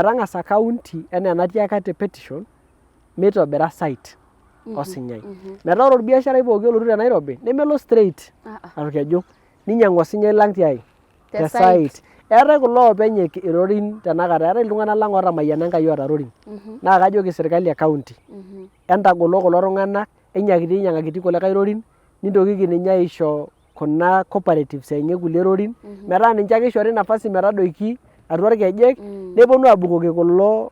Metang'asa county enaa enatiaka te petition meitobira site osinyai. Metaa ore orbiasharai pooki olotu te Nairobi nemelo straight orkeju ninyiang'u osinyai lang tiai? Te site. Eetae kulo oopeny irorin tenakata, eetae iltung'anak lang ootamayiana Enkai oota irorin naa kajoki sirkali e county entagolo kulo tung'anak enyiakiti inyiang'akiti kulikae rorin nintokiki ninye aisho kuna cooperatives enye kulie rorin metaa ninche ake ishori nafasi metadoiki atua irkejek neponu abukoki kulo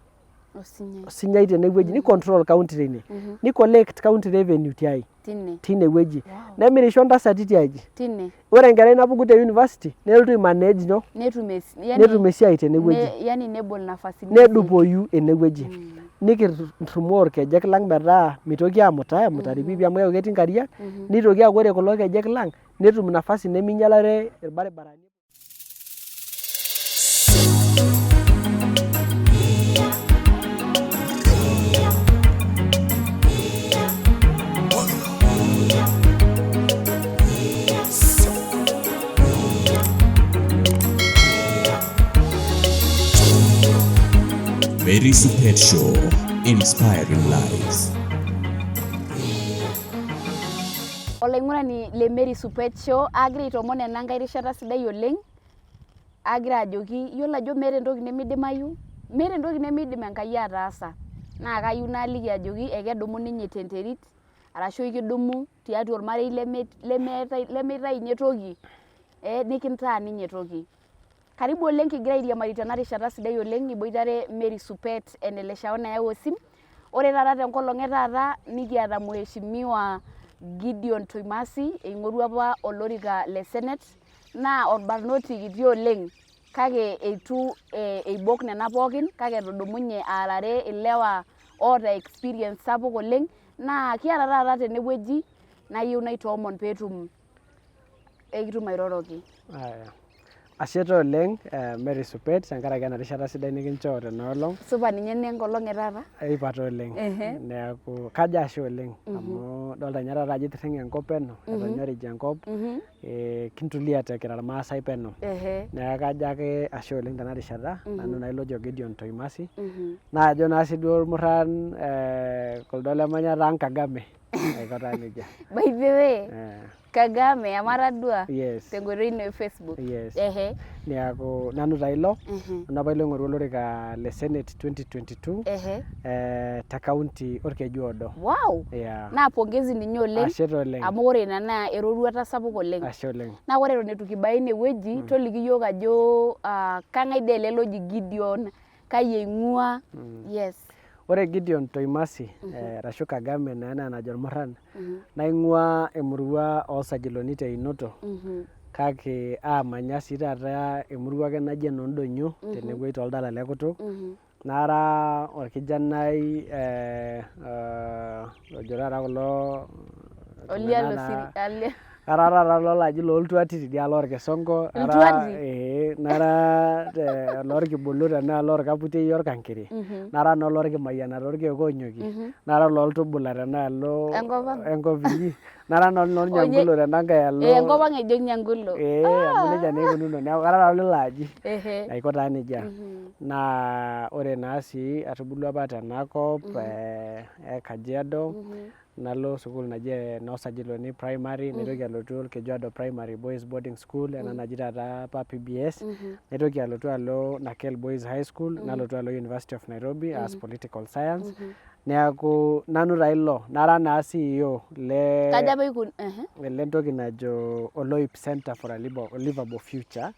Osinyai. osinyai tenewueji ni control county teine ni collect county revenue tiai Tine. tine wueji nemirisho ntasati tiaji Tine. ore enkerai napuku te university nelotu ai manage nyoo Netum es, yani, netum esiai tenewueji ne, yani nebol nafasini esiai. nedupoyu enewueji nikintumoo irkejek lang metaa mitoki amuta amutari piipi amu keeku ketii inkariak nitoki aaku ore kulo kejek lang netum nafasi neminyialare irbaribarani. Mary Supet Show, inspiring lives. Olaing'urani le Mary Supet Show agira aitomon ena nkae rishata sidai oleng agira ajoki iyiolo ajo meeta entoki nemidimayu, meeta entoki nemiidim Enkai ataasa naa kayieu naliki ajoki ekedumu ninye tenterit arashu ekidumu tiatua ormarei lemeetae lemeitai ninye toki nikintaa ninye toki. Karibu oleng kigira airiamari tena rishata sidai oleng iboitare Mary Supet ene Leshao nayau osim. Ore taata tenkolong e taata nikiata Mheshimiwa Gideon Toimasi eing'orua apa olorika le Senate naa orbarnoti kiti oleng kake eitu eibok nena pookin kake etudumunye aarare ilewa oota experience sapuk oleng naa kiata taata tenewueji nayieu naitoomon peetum ekitum airoroki. Aya. Ashe taa oleng Mary Supet tenkaraki ena rishata sidai nikinchoo tena olong. Supa ninye naa enkolong e taata. Eipa taa oleng. Neeku kajo ashe oleng amu idolta ninye taata ajo itirring'e enkop peno, etonyorija enkop, kintuliate kira irmaasai peno. Neeku kajo ake ashe oleng tena rishata nanu naa ilo ojo Gideon Toimasi naajo naa sii duo irmurran kuldo lemanyatta ang Kagame aiko taa nejia. By the way, Kagame amu atadua Yes. tenkoitoi ino e Facebook. Yes. Ehe. Neeku nanu taa ilo, nanu apa ilo oing'orua olorika le Senate 2022 Ehe. te county Olkeju Odo. Wow. Yeah. Naa pongezi ninye oleng. Ashe taa oleng. Amu ore ina naa eroruata sapuk oleng. Ashe oleng. Naa ore eton eitu kibaya ine wueji toliki iyiook ajo kang'ae dii ele loji Gideon, kai eing'ua. Yes. Ore Gideon Toimasi arashu Kagame naa enaa enajo irmurran naing'ua emurua oosajiloni teinoto kake aamanya sii taata emurua ake naji enoondonyio tenewueji toldala le kutuk nara orkijanai ojo taata kulo tung'anak naa Ara taata lolaji looltuati tidialo olkisongo, ara Iltuati? ee nara oloorkibulu tenaalo olkaputiei olkankiri, nara naa olorkimayianat toorkiek oonyokie, nara olooltubula tenaalo Enkop ang. enkop inyi, nara naa ololnyangulo tenankae alo Ee enkop ang ejo Nyangulo. ee amu nejia naa ikununo neeku kara taa olilo aji Ehe. aiko taa nejia. Naa ore naa sii atubulua apa tenakop e Kajiado nalo sukuul naji enoosajiloni primary naitoki alotu Olkejuado primary boys boarding school ena naji taata apa PBS naitoki alotu alo Nakel boys high school nalotu alo University of Nairobi aas political science neeku nanu taa ilo nara naa CEO le Kajo apa ikun ehe. le ntoki najo Oloip Center for a Livable Future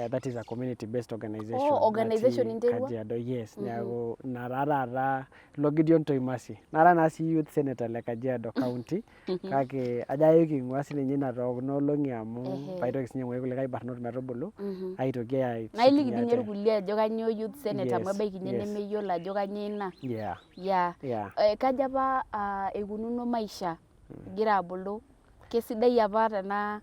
that is a community based organization Oh, organization natii interua? Kajiado yes neeku ina taa taata ilo Gideon Toimasi. Nara naa sii youth senator le Kajiado County kake ajo ayok aing'ua sininye ina too kuna olong'i amu paitoki sininye aing'uaki kulikae barnot metubulu aitoki Naa iliki dii ninye aishukunye ate. irkulie ajo kainyoo youth senator amu Yes, ebaiki ninye yes. nemeyiolo ajo kainyoo ina. Yeah, Yeah. yeah. Kajo apa eikununo maisha igira abulu? Kesidai apa tena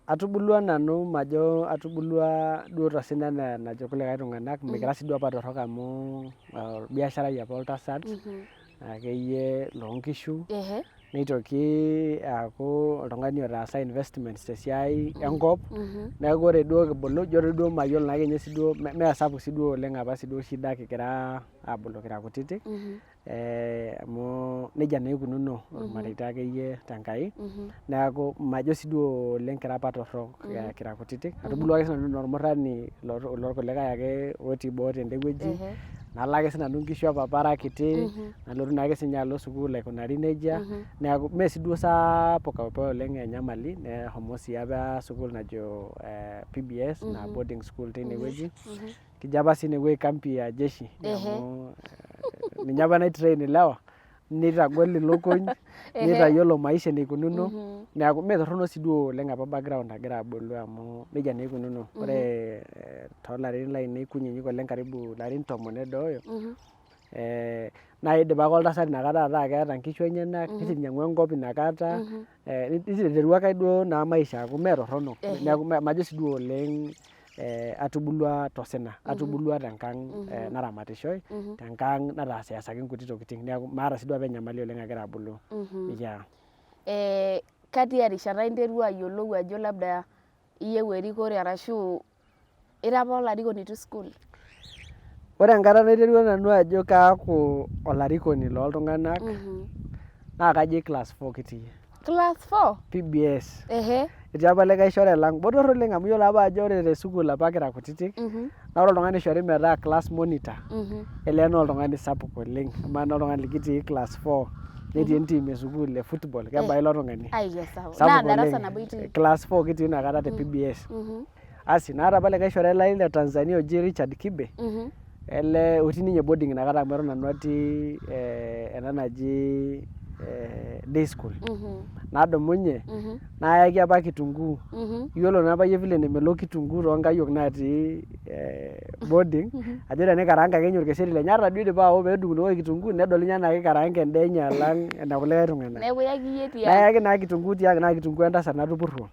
Atubulua nanu majo atubulua duo tosina enaa enajo kulikae tung'anak, mikira sii duo apa torrok amu orbiasharai apa oltasat akeyie loonkishu. Neitoki aaku oltung'ani otaasa investments tesiai enkop. Neeku ore duo kibulu ijo doi duo mayiolo naake ninye sii duo meesapuk sii duo oleng apa sii duo shida kigira aabulu kira kutitik amu nejia naa ikununo irmareita akeyie tenkai. Neeku majo sii duo oleng kira apa torrok kira kutitik. Atubulua ake sinanu enaa ormurrani lorkulikae ake otii boo tende wueji. Nalo ake sinanu inkishu epapa ara kiti, nalotu naake sinye alo sukuul aikunari nejia. Neeku mee sii duo sapuk apa oleng enyamali neshomo sii apa sukuul najo PBS naa boarding school teine wueji. Kijo apa sii inewueji kambi ya jeshi amu ninye apa nai train ilewa nitagol ilukuny nitayiolo maisha enikununo. Neeku mee torrono sii duo oleng apa background agira abulu amu nejia naa ikununo. Ore toolarin lainei kunyinyik oleng karibu ilarin 10 nedooyo naa idipa ake oltasat inakata ataa keeta inkishu enyenak, nitu inyang'u enkop inakata, niterua ake duo naa maisha aaku mee torrono. Neeku majo sii duo oleng atubulua tosina, atubulua tenkang naramatishoi, tenkang nataasiyasaki nkuti tokiting. Neeku maata sii duo apa enyamali oleng agira abulu. Yeah. Katia rishata interua ayiolou ajo labda iyieu erikore arashu ira apa olarikoni te sukuul? Ore enkata naiterua nanu ajo kaaku olarikoni loltung'anak naa kajo class four kitii. Class four? PBS. Etii apa likae shore lang botor oleng amu iyiolo apa ajo ore te sukuul apa kira kutitik naa ore oltung'ani oishori metaa class monitor elee naa oltung'ani sapuk oleng. Amaa naa oltung'ani likitii class four netii entim e sukuul e football kebaa ilo tung'ani? Ai kesapuk. Naa Sapuk darasa nabo oleng. itii? Class four kitii inakata te PBS. Asi naata apa likae shore lai le Tanzania oji Richard Kibe ele otii ninye boarding inakata amu eton nanu atii ena naji day school. Nadumunye nayaki apa kitunguu. Iyiolo naa apa iyie vile nemelok kitunguu toonkayiok natii boarding ajo tenikaraanga ake ninye orkeseri lenye ata duo idipa ao peedung'udung'oki kitunguu nedol ninye enaa kikaraanga endaa enye alang enekulikae tung'anak. Neeku iyaki iyie tiang'. Nayaki naa kitunguu tiang' naa kitunguu entasat natupurruo.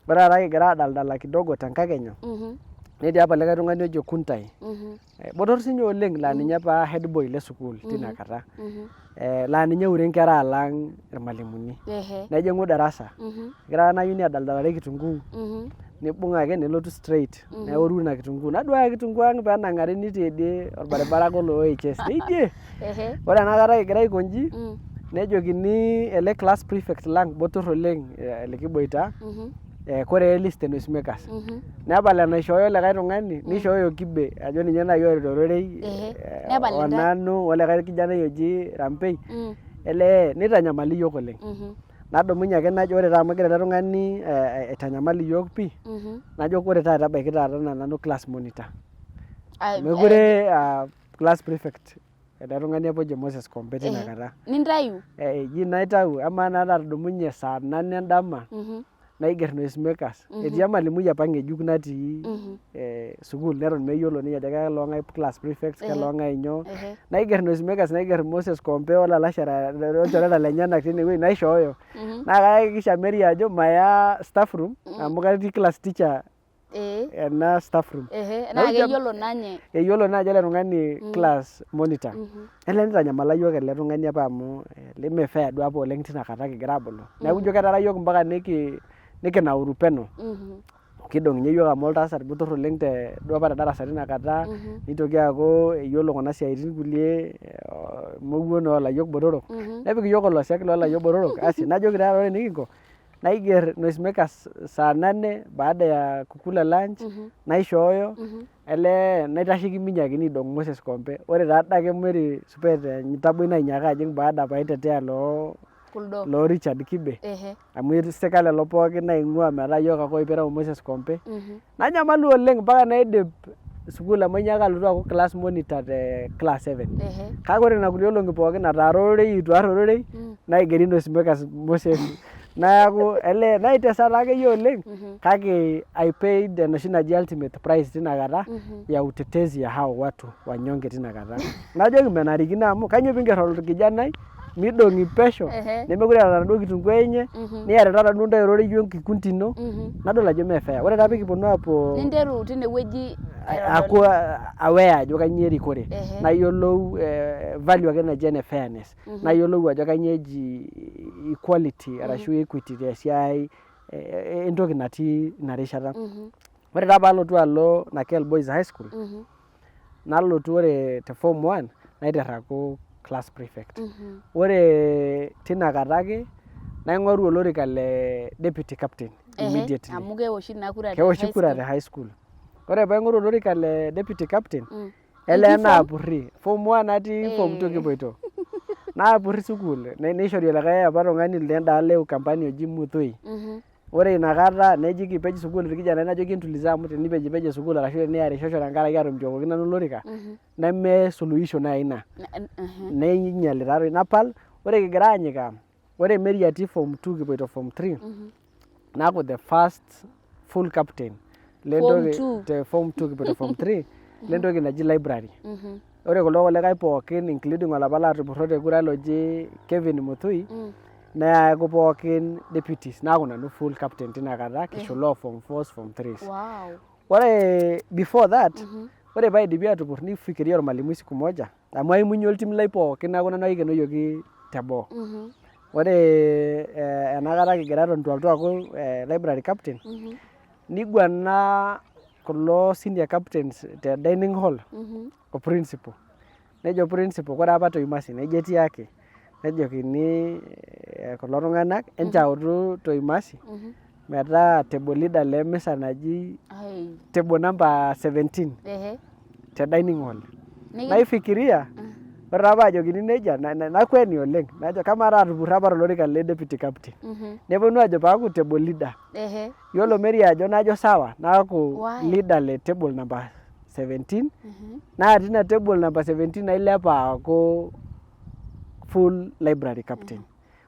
Ore taata kigira adaldala kidogo tenkakenya netii apa likae tung'ani oji Kuntai botor sinye oleng laa ninye apa head boy le sukuul tina kata laa ninye eure inkera alang irmalimuni. Nejing'u darasa egira ena ayioni adaldalare kitunguu nibung ake nelotu straight neoru ina kitunguu naduaya kitunguu ang peenang'ari niteidie orbaribara ake olo OHS teidie. Ore enakata kigira aiko inji nejokini ele class prefect lang botor oleng likiboita koree list e noisemakers. Nepal enaishooyo likae tung'ani nishooyo Kibe ajo ninye naaji oret ororei Nepal o intae. nanu olikae kijanai oji Rampei elee nitanyamali iyiok oleng. Nadumunye ake najo ore taa amu egira ele tung'ani aitanyamal iyiok pii najo ore taata ebaiki taata naa nanu class monitor. Mekure aa class prefect ele tung'ani apa oji Moses Kombe tina kata. Nintayu? Eji naitau amaa naa natudumunye saa nane endama naiger noisemakers. Etii emalimui apa ng'ejuk natii sukuul neton meyiolo ninye ajo kelong'ae class prefect kelong'ae nyoo. Naiger noisemakers naiger Moses Kombe olalashera olchoreta lenyenak tinewueji naishooyo. Naa kayakikisha Mary ajo maya staff room amu katii class teacher ena staff room. Naa keyiolo naa ninye. Eyiolo naa ajo ele tung'ani class monitor. Elee nitanyamala iyiok ele tung'ani apa amu leme fair duo apa oleng tina kata kigira aabulu. Neeku ijo ketara iyiok mpaka nikinauru peno. Kidong ninye iyiok amu oltasat botor oleng te duo apa te darasa tina kata nitoki aaku eyiolo kuna siaitin kulie mowuo naa olayiok botorok. Nepik iyiok olosiak loolayiok botorok asi najoki taa ore enikinko naiger noisemakers saa nane baada ya kukula lunch naishooyo elee naitasheki minyiakini aidong Moses Kombe. Ore taa adake Mary Supeet entaboi nainyiaka ajing baada paitetea loo Kuldo. loo Richard Kibe amu eitisika lelo pookin naing'ua metaa iyiok ake oipira o Moses Kombe. Nanyamalu oleng mpaka naidip sukuul amu ainyiaka alotu aaku class monitor te class seven. Kake ore nena kulie olong'i pookin ataara ororei eitu aar ororei naigeri noisemakers Moses neeku elee naitesa taa akeyie oleng kake I paid enoshi naji ultimate price tina kata ya utetezi ya hao watu wanyonge tina kata. Najoki menarikino amu kainyoo piinger orkijanai Midong'i pesho nemekure eeta enaduo kitunguu enye niarita taduo ntae ororei we nkikundi ino nadol ajo mee fair. Ore taa pee kiponu aapuo Ninteru tine wueji aaku aware ajo kainyoo erikore nayiolou value ake naji ene fairness nayiolou ajo kainyoo eji equality arashu equity tesiai entoki natii ina rishata. Ore taa paalotu alo Nakel Boys High School nalotu ore te form one naiter aaku class prefect. Ore tina kata ake naing'oru olorika le deputy captain immediately. Amu keoshi naa kura te Keoshi kura te high school. Ore paing'oru olorika le deputy captain elee naapurri form one atii form two kipoito. Naapurri sukuul neishori olikae apa tung'ani lenda alo e Ukambani oji Muthui. Ore inakata neji kipej sukuul irkijanani najoki entuliza amu tenipejipeje sukuul arashu teniarishosho tenkaraki atomitiokaki nanu olorika neme suluhisho naaji ina. Neinyiali taatoi napal. Ore kigira aanyikaa ore Mary atii form two kipoito form three naaku the first full captain lentoki te form two kipoito form three lentoki naji library. Ore kulo kulikae pookin including olapa latupurro te kura loji Kevin Muthui neeku pookin deputies naaku nanu full captain tina kata kishula o form fours form threes. Ore before that ore paidipi atupur nifikiria ormalimui siku moja amu aimunye oltim lai pookin neeku nanu ake eikenokioki teboo. Ore enakata kigira eton itu alotu aaku library captain niguana kulo senior captains te dining hall o principal. Nejo principal ore apa Toimasi nejo etiaki nejokini kulo tung'anak enchautu Toimasi metaa table leader le misa naji table number 17 te dining hall. Naifikiria ore taa paajokini nejia nakweni oleng najo kamaa taa atupurro apa tolorika le deputy captain neponu aajo paaku table leader. Yiolo Mary ajo najo sawa naaku leader le table number 17 naa tina table number 17 ailepa aaku full library captain.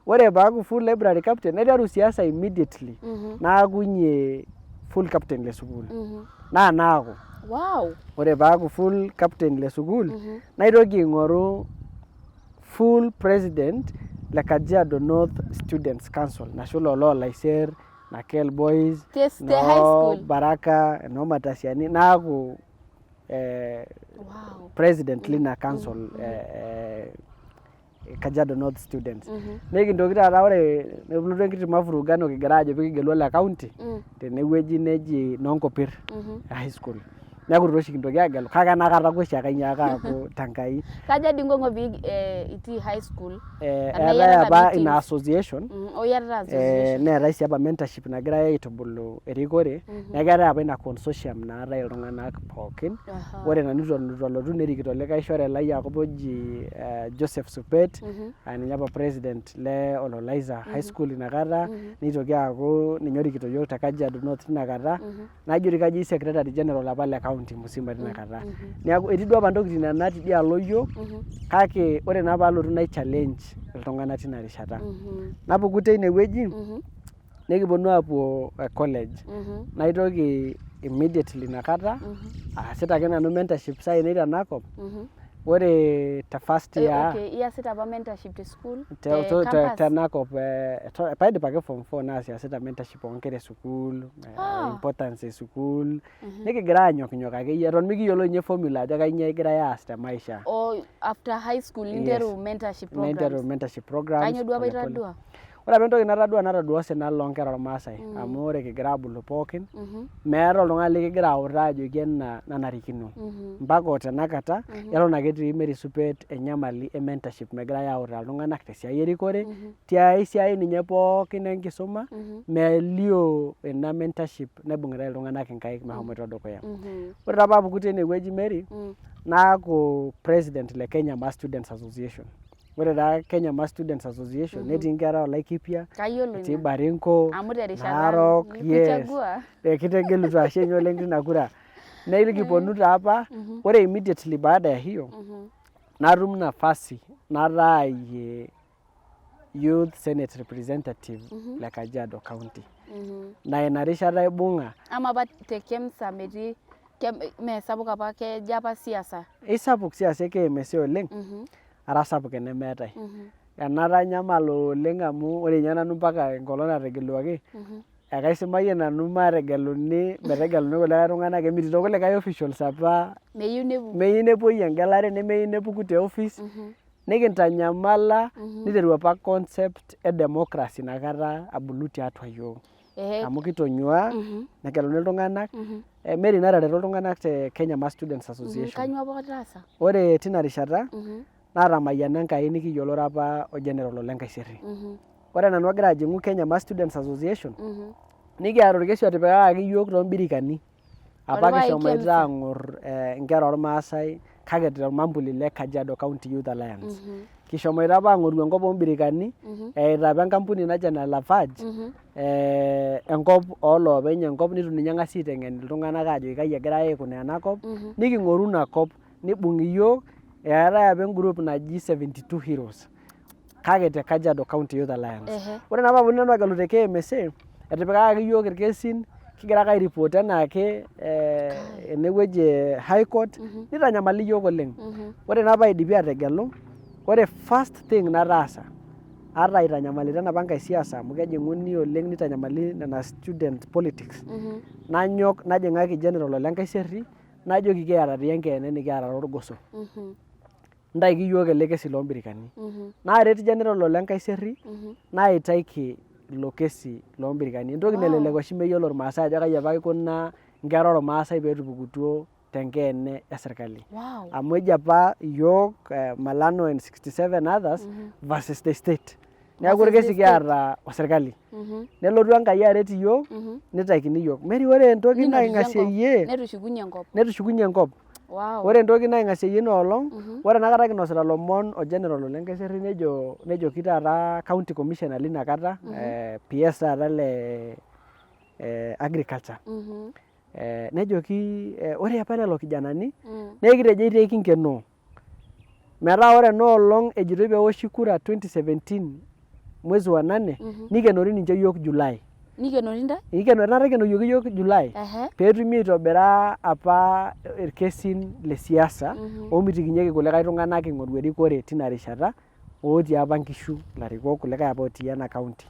Ore paaku full library captain naiteru siasa immediately naakunye full captain le sukuul naa naaku. Ore paaku full captain le sukuul naitoki aing'oru full president le Kajiado North Students Council nashula oloo Laiser, Nakel Boys, Te high noo school. Baraka, noo Matasiani naaku president lina council Kajiado North Students. Nikintoki taata ore nelotu enkiti mavurugano kigira aajo pikigelu ole county tenewueji neji Noonkopir High School. Neeku itu oshi kintoki aagelu kake enakata oshiake ainyiaka aaku tenkai. Kaja dii inkongo pee itii high school? Tenaa Eetae iyatata apa meetings. ina association Oh, iyatata association. Neetae sii apa mentorship nagirai aitubulu erikore neeku keetae apa ina consortium naatae iltung'anak pookin. Ore nanu itu alotu nerikito likae shore lai apa oji Joseph Supet aa ninye apa president le Ololaiser High School inakata nitoki aaku ninye orikito iyiok te Kajiado North tinakata najo dii kajo secretary general apa le county musima tinakata. Neeku etii duo apa ntokitin nena tidialo iyiok kake ore naa paalotu nai challenge iltung'anak tina rishata. Napuku teine wueji nikiponu aapuo college naitoki immediately inakata aasita ake nanu mentorship ainei tenakop ore te first year Okay, iyasita apa mentorship te school? Te campus? Tenakop paidip ake form four naasiasita mentorship oonkera esukuul importance esukuul nikigira aanyoknyok akeyie eton mikiyiolo ninye formula ajo kainyoo egirae aas te maisha. Oh, after high school ninteru mentorship Ninteru programs. mentorship programs. Kainyoo duo apa pole pole. itadua? Ore apa entoki natadua natadua osina loonkera ormaasai amu ore kigira aabulu pookin meeta oltung'ani likigira autaa ajoki ena nanarikino mpaka o tenakata eton ake etii Mary Supet enyamali e mentorship megirae autaa iltung'anak tesiai erikore tiai siai ninye pookin enkisuma melio ina mentorship naibung'itae iltung'anak inkaik meshomoito dukuya. Ore taa paapuku teine wueji Mary naaku president le Kenya Maa Students Association. Ore taa Kenya Maa Students Association netii inkera o Laikipia, Kayiolo etii ina. Baringo, Amu terishata Narok, yes. nilikuchagua. Kitegelutua ashe ninye oleng tina kura. Nikiponu taa apa ore immediately baada ya hiyo natum nafasi nataayie Youth Senate Representative le Kajiado County. Naa ina rishata aibung'a. Ama apa te KEMSA metii mee sapuk apa kejo apa siasa? Eisapuk siasa e KMSA oleng ara sapuk enemeetae. Enatanyamala oleng amu ore ninye nanu mpaka enkolong nategeluaki ekaisimayie nanu maategeluni metegeluni kulikae tung'anak emitito kulikae officials apa Meyieu nepuku. Meyieu nepuoi engelare nemeyieu nepuku te office nikintanyamala niteru apa concept e democracy inakata abulu tiatua iyiook. Amu kitonyuaa negeluni iltung'anak Mary natareto iltung'anak te Kenya Mass Students Association. Kanyoo apa itaasa? Ore tina rishata natamayiana Enkai nikiyioloro apa o General Ole Nkaiserry. Ore nanu agira ajing'u Kenya Mass Students Association nikiata orkesi otipikakaki iyiook toombirikani apa Orpae kishomoita KMC. aang'or inkera ormaasai kake tormambuli le Kajiado County Youth Alliance. Kishomoita apa aang'oru enkop oombirikani eita apa enkampuni naji ene Lafarge enkop ooloopeny enkop nitu ninye eng'asi aiteng'en iltung'anak aajoki kai egirai aikunaa ena kop niking'oru ina kop nibung'i iyiook eetae apa en group naji 72 heroes kake te Kajiado County Youth Alliance. Ore naa paaponunui nanu aagelu te KMSA etipikakaki iyiook irkesin kigira ake airipot enaake enewueji e high court nitanyamali iyiook oleng. Ore naa paaidipi aategelu ore first thing nataasa ata aitanyamalita enapa nkae siasa amu kejing'uni oleng nitanyamali nena student politics nanyok najing'aki General Ole Nkaiserry najoki kiata dii enkeene nikiarare orgoso ntaiki iyiook ele kesi loombirikani. Naaret General Ole Nkaiserry naitaiki ilo kesi loombirikani entoki nalelek oshi meyiolo irmaasai ajo kai apa ikuna inkera ormaasai peetupukutuo tenkeene esirkali. Amu eji apa iyiook Malano and 67 others versus the state. Neeku orkesi kiata osirkali. Nelotu Enkai aret iyiook nitaikini iyiook. Mary ore entoki naing'asieyie Netushukunye enkop. Netushukunye enkop. Ore entoki naing'asieyie ina olong, ore enakata kinosita ilomon o General Ole Nkaiserry nejo nejoki taata county commissioner lina kata PS taata le agriculture nejoki ore apa lelo kijanani naa ekitejo etii ekinkenoo metaa ore ena olong ejitoi peoshi kura 2017 mwezi wa nane nikenori ninche iyiook July. Nikenori intae? Nikenori enaata ikenoyioki iyiook July peetumi aitobira apa irkesin le siasa omitikinyeki kulikae tung'anak ing'oru erikore tina rishata otii apa nkishu ilarikok kulikae apa otii ena county.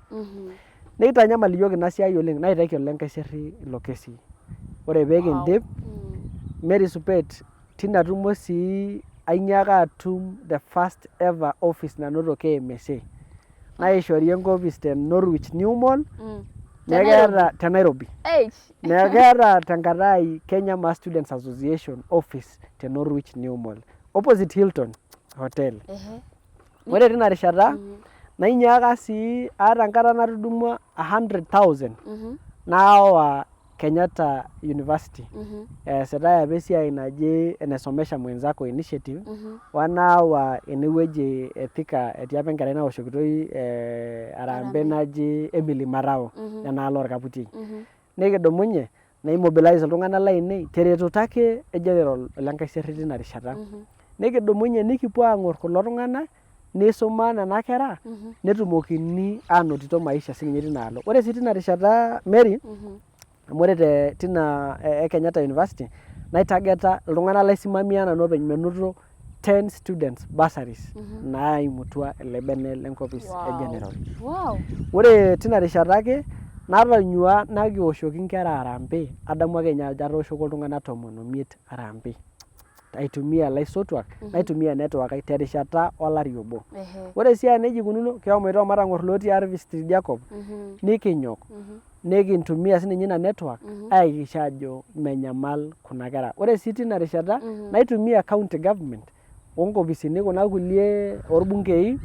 Neitanyamal iyiook ina siai oleng naitaki Ole Nkaiserry ilo kesi. Ore pee kindip Mary Supet tina tumo sii ainyiaka atum the first ever office nanoto KMSA naishori enkopis te Norwich New Mall neeku keeta te Nairobi. Neeku keeta tenkata ai Kenya Mass Students Association office te Norwich New Mall opposite Hilton Hotel. Ore tina rishata nainyiaka sii aata enkata natudumua 100,000 naawa Kenyatta University eesitae apa esiai naji ene somesha mwenzako initiative wanaawa enewueji e Thika etii apa enkerai naoshokitoi harambee naji Emily Marao enaalo orkaputiei. Nikidumunye naimobilize iltung'anak lainei teretoto ake e General Ole Nkaiserry tina rishata. Nikidumunye nikipuo aang'or kulo tung'anak nisuma nena kera netumokini aanotito maisha sininye tinaalo. Ore sii tina rishata Mary amu ore te tina e Kenyatta University naitageta iltung'anak laisimamia nanu openy menoto 10 students bursaries naimutua ele bene lenkopis e General. Ore tina rishata ake natonyua nakioshoki inkera harambee adamu ake ninye ajo atooshoko iltung'anak 15 harambee aitumia ilaisotuak naitumia network ai terishata olari obo. Ore sii aa nejia ikununo kishomoita omatang'or ilotii Harvest tidia kop nikinyok nikintumia sininye ina network ayakikisha ajo menyamal kuna kera. Ore sii tina rishata naitumia county government onkopisini kuna kulie orbungei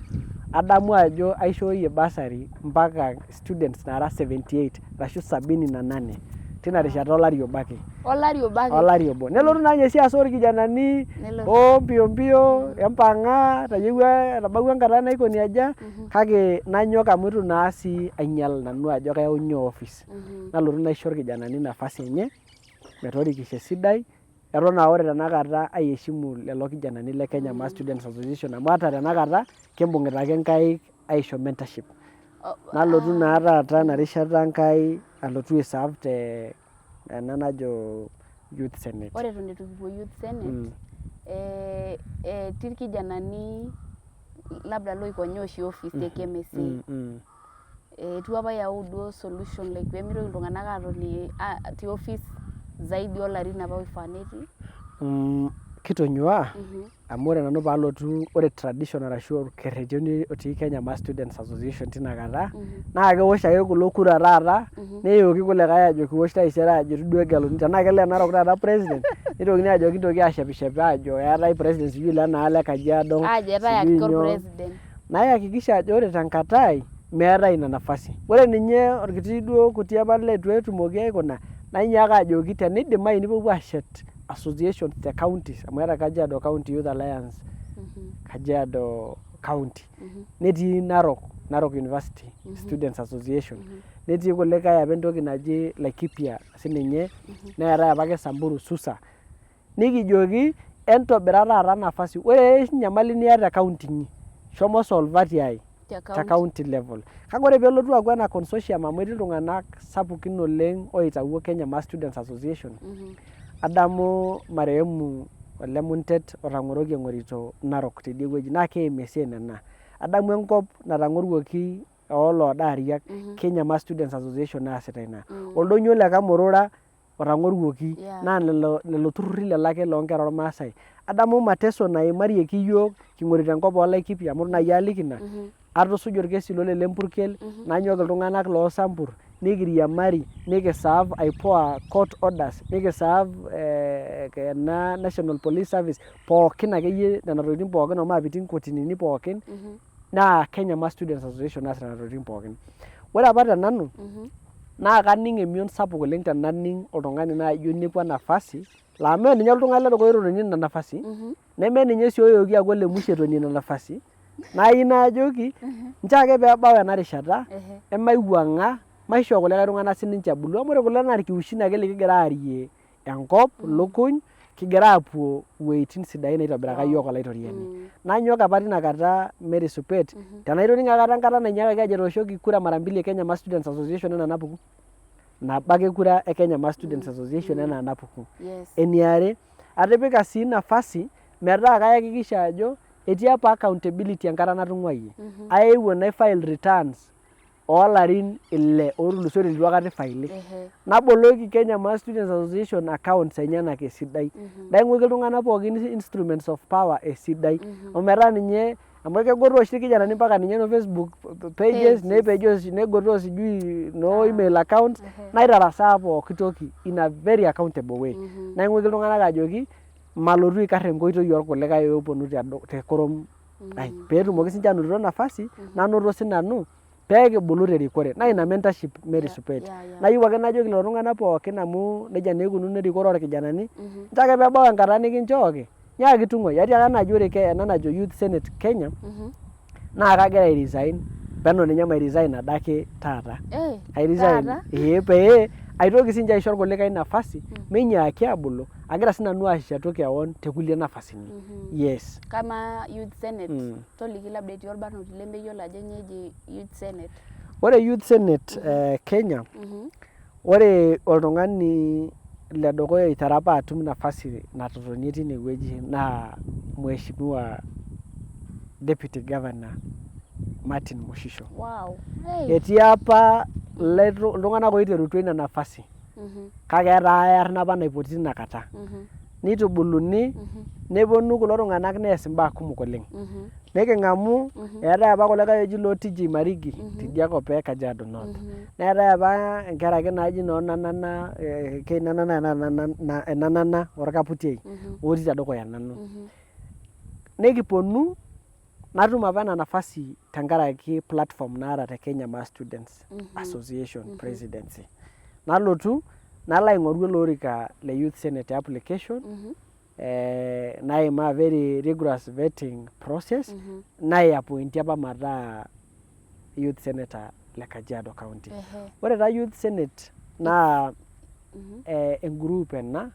adamu ajo aishooyie bursary mpaka students naara 78 arashu 78 tina rishata olari obo ake. Olari obo ake. Olari obo. Nelotu naa ninye siasa orkijanani Nelotu. oo mbio mbio empang'a tayiewua etabawua enkata naikoni aja kake nanyok amu itu naa sii ainyial nanu ajo kayau nyoo office. Nalotu naisho irkijanani nafasi enye metorikisho esidai eton aa ore tenakata aiheshimu lelo kijanani le Kenya Mass Students Association amu ata tenakata kimbung'ita ake nkaik aisho mentorship. Nalotu naa taata ena rishata Enkai alotu ai serve te ena najo Youth Senate. Ore eton eitu kipuo Youth Senate, etii irkijanani labda loikonyaa oshi office e KMSA. Eetuo apa ayau duo solution like pee mitoki iltung'anak atoni te office zaidi olarin apa oifaa netii. Kitonyuaa amu ore nanu paalotu ore tradition arashu orkerreti otii Kenya Maa Students Association tina kata naa kewosh ake kulo kura taata neyooki kulikae ajo kiwosh taisere ajo itu duo egeluni tenaa kele Narok taata president nitokini ajo kintoki ashepishep aajo eetae president sijui lenaalo e Kajiado Aajo eetae sijui ake nyoo. Orpresident. Nayakikisha ajo ore tenkata ai meetae ina nafasi. Ore ninye orkiti duo kuti apa leitu etumoki aikuna nainyaaka ajoki tenidimayu nipuopuo aashet associations te counties amu eeta Kajiado County Youth Alliance, Kajiado County, netii Narok, Narok University Students Association, netii kulikae apa entoki naji Laikipia sininye, neetae apake Samburu Susa. Nikijoki entobira taata nafasi, ore enyamali niata te county inyi shomo solva tiai? Te county level. Kake ore peelotu aaku ena consortium amu etii iltung'anak sapukin oleng oitawuo Kenya Maa Students Association, adamu marehemu Ole Muntet otang'oroki eng'orito Narok teidie wueji naa KMSA nena. Adamu enkop natang'oruoki ooloodaariak Kenya Maa Students Association naasita ina. Oldonyio le Kamurura otang'oruoki naa lelo lelo turrurri lelo ake loonkera ormaasai. Adamu mateso naimarieki iyiook king'orito enkop oo Laikipia amu itu naai aaliki ina, atusuja orkesi lo lele mpurkel nanyok iltung'anak loo Sambur nikiriamari nikiserve IPOA court orders nikiserve ena National Police Service pookin akeyie nena tokitin pookin omaapiti nkotinini pookin naa Kenya Maa Students Association naasita nena tokitin pookin. Ore apa te nanu naa kaning emion sapuk oleng tenaning oltung'ani naaji oinepua nafasi laa mee ninye oltung'ani ledukuya ototonie ina nafasi neme ninye sii oyooki aaku ole musho etonie ina nafasi naa ayieu najoki nchoo ake peebau ena rishata emaiwuang'a maishoo kulikae tung'anak sininche ebulu amu ore kulo naa irkiushin ake likigira aarie enkop ilukuny kigira aapuo iwuejitin sidain naitobiraka iyiook olaitoriani. Nanyok apa tina kata Mary Supet tenaa itoning'o aikata enkata nainyiakaki ajo etooshoki kura mara mbili e Kenya Maa Students Association enaa enapuku? Nabo ake kura e Kenya Maa Students Association enaa enapuku. Eniare, atipika sii nafasi metaa kayakikisha ajo etii apa accountability enkata natung'uayie. Aewuo nai file returns oolarin ile ootulusoitie leitu aikata eifaili. Naboloki Kenya Maa Students Association accounts enyenak esidai. Naing'uiki iltung'anak pookin instruments of power esidai. Ometaa ninye amu kegotoo oshi irkijanani mpaka ninye noo Facebook pages nepejoo negotoo sijui noo email accounts naitarasaa pooki toki in a very accountable way. Naing'uiki iltung'anak ajoki malotu aikarr enkoitoi orkulikae ooponu tekurum ai peetumoki sinche anotito nafasi nanoto sinanu pee kibulu terikore naa ina mentorship Mary Supet. Nayieu ake najoki lelo tung'anak pookin amu nejia naa ikununo erikore orkijanani, nchoo ake peebau enkata nikinchooki, nyaaki tung'uai. Atiaka naaji ore ena najo Youth Senate Kenya naa kagira ai resign peno ninye mai resign adake taata. Ai resign ee pee aitoki sinche aisho irkulikae nafasi minyaaki abulu agira sinanu ashetu kewon te kulie nafasini. Yes. Kamaa Youth Senate Toliki labda etii olbarnoti lemeyiolo ajo nyoo eji Youth Senate. Ore Youth Senate Kenya, ore oltung'ani ledukuya oitera apa atum nafasi natotonie tinewueji naa Mheshimiwa Deputy Governor Martin Mushisho. Wow. Hey. Etii apa iltung'anak oiterutua ina nafasi kake etaa ai arna apa naipoti tina kata. Neitubuluni neponu kulo tung'anak nees imbaa kumok oleng. Niking'amu eetae apa kulikae oji loo TJ Marigi tidia kop e Kajiado North. Neetae apa inkera ake naaji noo Nanana keinanana enaa Enanana orkaputiei otii tedukuya nanu. Nikiponu natum apa ena nafasi tenkaraki platform naata te Kenya Maa Students Association presidency. Nalotu nalo aing'oru ele orika le Youth Senate application naimaa very rigorous vetting process naiapointi apa mataa youth senator le Kajiado County. Ore taa Youth Senate naa engroup ena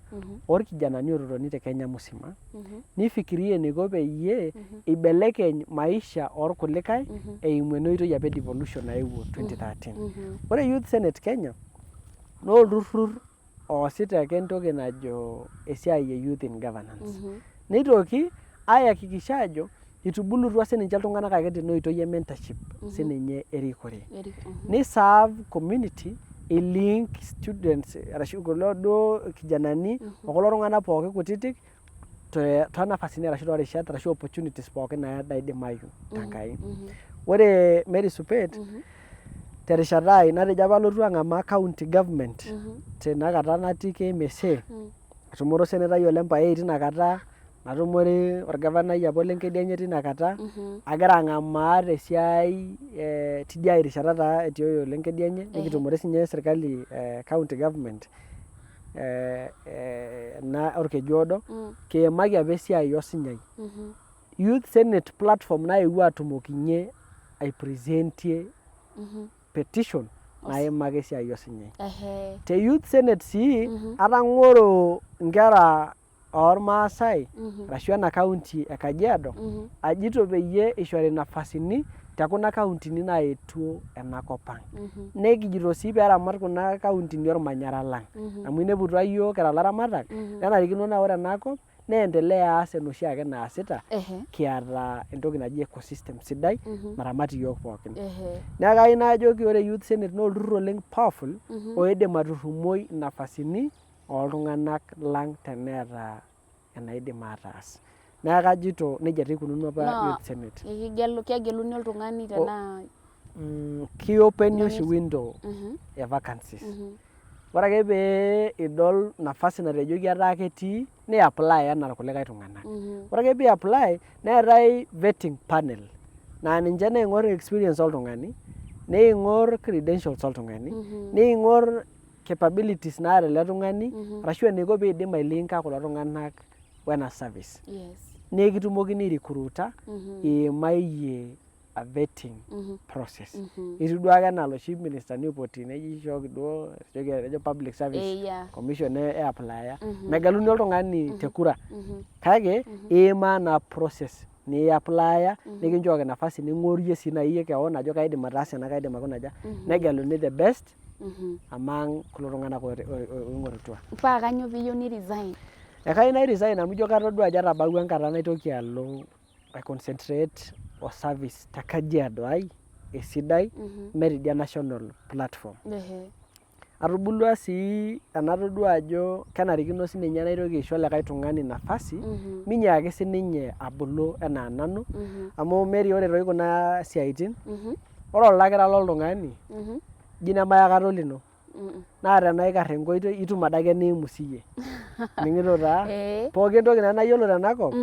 orkijanani ototoni te Kenya musima nifikiria eniko peyie ibelekeny maisha orkulikae eimu ena oitoi apa e devolution naewuo 2013. Ore Youth Senate Kenya naa olturrur oosita ake entoki najo esiai e youth in governance. Neitoki ayakikisha ajo Itubulutua sininche iltung'anak ake tena oitoi e mentorship sininye erikore. Eri. Ni-serve community i-link students arashu kulo duo kijanani okulo tung'anak pooki kutitik toonafasini arashu toorishat arashu opportunities pookin naidimayu tenkai. Ore Mary Supet, terishata ai natejo apa alotu ang'amaa county government tenakata natii KMSA, atumore osenetai ole Mpaei tinakata, natumore orgavanai apa ole Nkedienye tinakata, agira ang'amaa tesiai tidia rishata taa etii ole Nkedienye, nikitumore sinye sirkali e county government ena orkeju oodo, kiimaki apa esiai osinyai. Youth Senate platform naewuo atumokinye aipresentie petition naimaki esiai osinyai. Te Youth Senate sii atang'oro inkera ormaasai arashu ena county e Kajiado ajito peyie ishori nafasini te kuna kauntini naetuo ena kop ang. Nekijito sii peramat kuna kauntini ormanyara lang amu ineputua iyiook kira ilaramatak, nenarikino naa ore ena kop neendelea aas enoshi ake naasita kiata entoki naji ecosystem sidai naramat iyiook pookin. Neeku kayieu najoki ore Youth Senate naa olturrur oleng powerful oidim aturrumoi inafasini oltung'anak lang teneeta enaidim ataas. Neeku kajito nejia taa ikununo apa Naa Youth Senate. Kegeluni oltung'ani tenaa Kiopeni oshi window e vacancies. Ore ake pee idol nafasi natejoki etaa ketii ni apply anaa irkulikae tung'anak. Ore ake pee apply neetae vetting panel naa ninche naing'or experience oltung'ani, neing'or credentials oltung'ani, neing'or capabilities naata ele tung'ani arashu eniko piidim ailinka kulo tung'anak wena service. Naa ekitumokini airecruita iimayie a vetting process. Etiu duake enaa loshi ministani oipoti neji nchooki duo ejo public service commission e applya. Megeluni oltung'ani te kura kake iimaa naa process niaplaya nikinchooki nafasi ning'orie sii nai iyie kewon ajo kaidim ataasa ena kaidim aikuna aja negeluni the best among kulo tung'anak oing'orutua. Paa kanyoo piiyieu ni resign? Ekayieu nai resign amu ijo katodua ajo etabawua enkata naitoki alo ai concentrate o service te Kajiado ai esidai mee tidia national platform. Atubulua sii enatodua ajo kenarikino sininye naitoki aisho likae tung'ani nafasi minyaaki sininye abulu enaa nanu amu Mary ore toi kuna siaitin ore olakira loltung'ani ji nemayakata olino naa tenaikar enkoitoi itum adake niimu siyie. Ining'ito taa? Pooki entoki naa nayiolo tenakop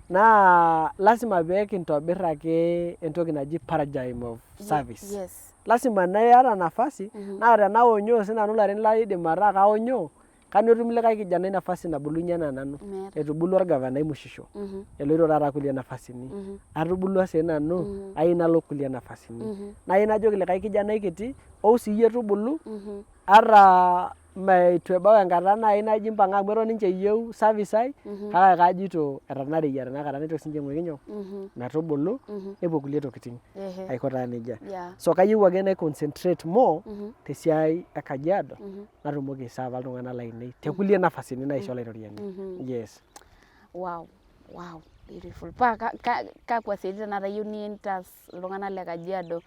naa lasima pee kintobir ake entoki naji paradigm of service. Lasima naa iyata nafasi naa tenaonyoo sinanu ilarin laidim ataa kaonyoo kanu etum likae kijanai nafasi nabulunye enaa nanu. Etubulua orgavanai Mushisho eloito taata kulie nafasini. Atubulua sii nanu ayieu nalo kulie nafasini. Nayieu najoki likae kijanai kiti ou siiyie tubulu ata eitu ebau enkata nai naji mpang'a amu eton ninche eyieu service ai kake kajito etanareyia tenakata nitoki sinche aing'uiki nyoo metubulu nepuo kulie tokitin aiko taa nejia. So kayieu ake nai concentrate more tesiai e Kajiado natumoki aiserva iltung'anak lainei te kulie nafasini naisho olaitoriani. Yes. Wow, wow, beautiful. Paa kakwa siaitin tenakata iyieu nintaas iltung'anak le Kajiado?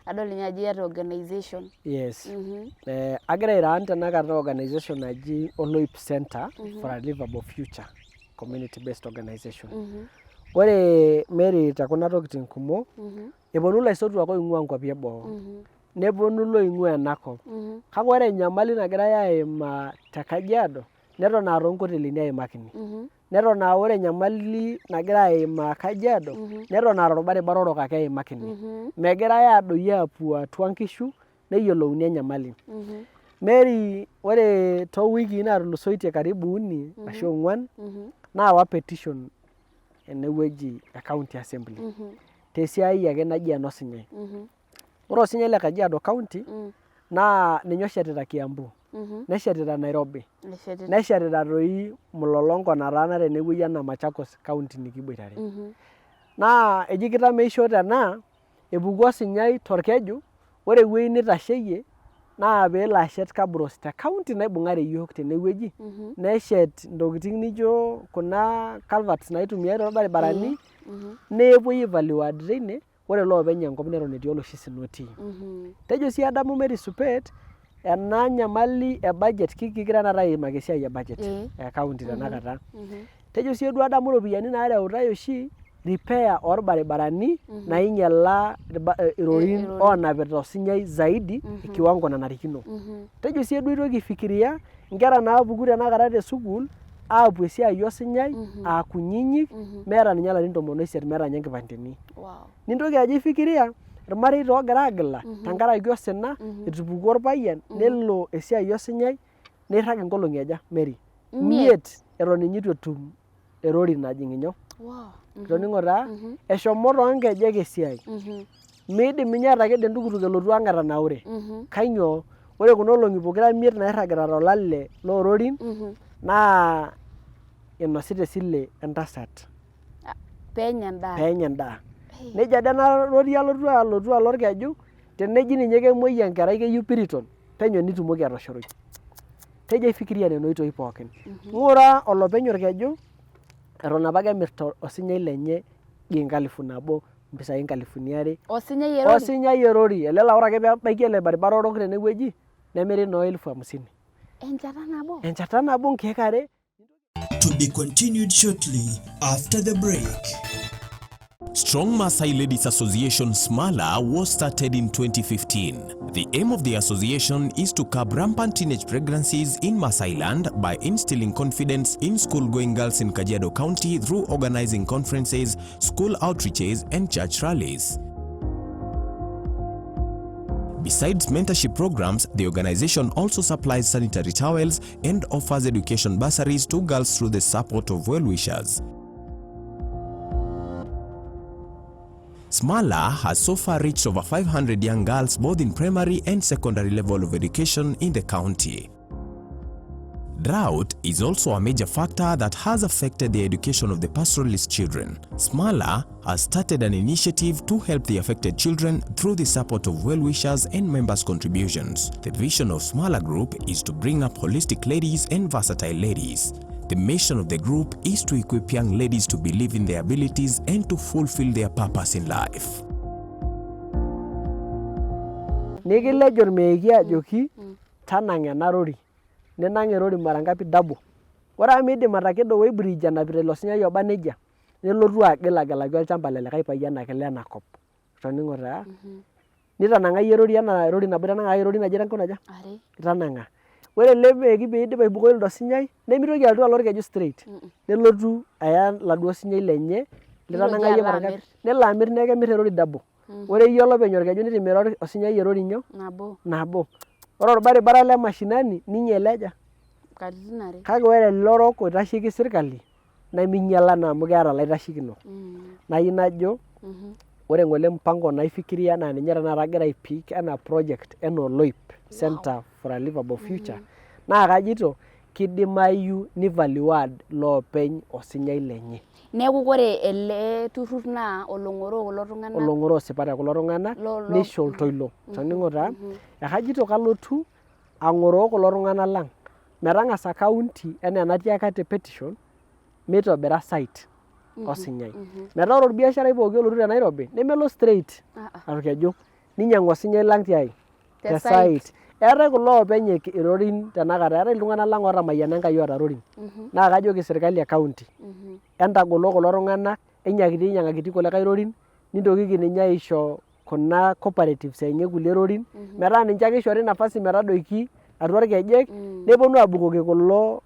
Adol ninye ajo iyata organization. Yes. Agira airun tenakata organization naji Oloip Center for a Livable Future community based organization. Ore Mary te kuna tokitin kumok, eponu ilaisotuak oing'ua nkuapi eboo, neponu iloing'ua enakop. Kake ore enyamali nagirai aimaa te Kajiado neton aa toonkotelini eimakini. Neton aa ore enyamali nagira aimaa Kajiado neton aa torbaribara orok ake eimakini. Megirai aadoyio aapuo atua nkishu neyiolouni enyamali. Mary ore toowikii naatulusoitie karibu uni ashu ong'uan naawa petition enewueji e county assembly tesiai ake naji enosinyai. Ore osinyai le Kajiado county naa ninye oshetita Kiambu, neshetita Nairobi, neshetita toi mlolongo nataana tenewueji enaa Machakos county nikiboitare. Naa eji kitameisho tenaa epuku osinyai torkeju, ore ewueji nitasheyie naa peelo ashet Kabros te county naibung'are iyiook tenewueji, neshet intokitin nijo kuna culverts naitumiai torbaribarani. Nepuoi aivaluad teine, ore loopeny enkop neton etii oloshi sina otii. Tejo sii adamu Mary Supet ena nyamali e budget kigira taata aimaki esiai e budget e county tenakata. Tejo sii duo adamu iropiyiani naareutai oshi repair orbaribarani nainyiala irorin oonapita osinyai zaidi e kiwango nanarikino. Tejo sii duo aitoki aifikiria inkera naapuku tenakata te sukuul aapuo esiai osinyai aa kunyinyik meeta ninye ilarin 18 meeta ninye inkipandeni. Nintoki ajo aifikiria irmareita oogira aagila tenkaraki osina etupukuo orpayian nelo esiai osinyai neirrag inkolong'i aja Mary? Imiet eton ninye eitu etum erori najing inyoo? Itoning'o taa? Eshomo toonkejek esiai. Miidim ninye atakedo entukutuk elotu ang etanaure. Kainyoo? Ore kuna olong'i pokira imiet nairragita tolale loororin naa inosita esile entasat. Peenya endaa. Peenya endaa. Nejo ade ena rori alotu alotu alo orkeju teneji ninye kemuoi enkerai keyieu Piriton penyo nitumoki atoshoroi. Tejo aifikiria nena oitoi pookin. Ng'ura olopeny orkeju eton apake emirta osinyai lenye ji enkalifu nabo mpisai inkalifuni are. Osinyai erori? Osinyai erori ele laa ore ake peebaiki ele baribara orok tenewueji nemiri noo elfu hamsini. Enchata nabo? Enchata nabo nkeek are. To be continued shortly after the break. Strong Maasai Ladies Association Smala was started in 2015. The aim of the association is to curb rampant teenage pregnancies in Maasai land by instilling confidence in school-going girls in Kajiado County through organizing conferences, school outreaches, and church rallies. Besides mentorship programs, the organization also supplies sanitary towels and offers education bursaries to girls through the support of well-wishers. Smala has so far reached over 500 young girls both in primary and secondary level of education in the county. Drought is also a major factor that has affected the education of the pastoralist children. Smala has started an initiative to help the affected children through the support of well-wishers and members' contributions. The vision of Smala Group is to bring up holistic ladies and versatile ladies. The mission of the group is to equip young ladies to believe in their abilities and to fulfill their purpose in life. Nikilej ormeeki ajoki tanang'a ena rori ninang erori mara ngapi double. Ore amu miidim atakedo weighbridge enapita ilo sunyai oba nejia nelotu agil agelaki olchamba le likae payian ake lena kop. Itoning'o taa? Nitanang'ayie erori enaa erori nabo itanang'a kake irorin aja inkuna aja? Are. Itanang'a. Ore ele meeki piidip aibukoi lido sunyai nemitoki alotu alo orkeju straight nelotu aya oladuo sunyai lenye litanang'ayie Nitoki alo mara ngapi amir. nelo amir neeku kemir erori double. Ore iyie olopeny orkeju nitimira osinyai erori nyoo? Nabo. Nabo. Ore orbaribara le mashinani ninyiala aja? Katitin are. Kake ore ele orok oitasheki sirkali neminyiala naa amu keeta ilaitashekinok. Nayieu najo ore ng'ole mpango naifikiria naa ninye tenakata agira aipik enaa project enaa oloip center for a livable future naa kajito kidimayu nivaliwad loopeny osinyai lenye. Neeku ore ele turrur naa olong'oroo kulo tung'anak. Olong'oroo sipat te kulo tung'anak neisho oltoilo. Itoning'o taa? Ekajito kalotu ang'oroo kulo tung'anak lang metang'asa county enaa enatiaka te petition meitobira site osinyai. Metaa ore orbiasharai pooki olotu te Nairobi nemelo straight orkeju ninyiang'u osinyai lang tiai? Te site. Eetae kulo oopeny irorin tenakata, eetae iltung'anak lang ootamayiana Enkai oota rorin naa kajoki sirkali e county entagolo kulo tung'anak enyiakiti inyiang'akiti kulikae rorin nintokiki ninye aisho kuna cooperatives enye kulie rorin metaa ninche ake ishori nafasi metadoiki atua irkejek neponu abukoki kulo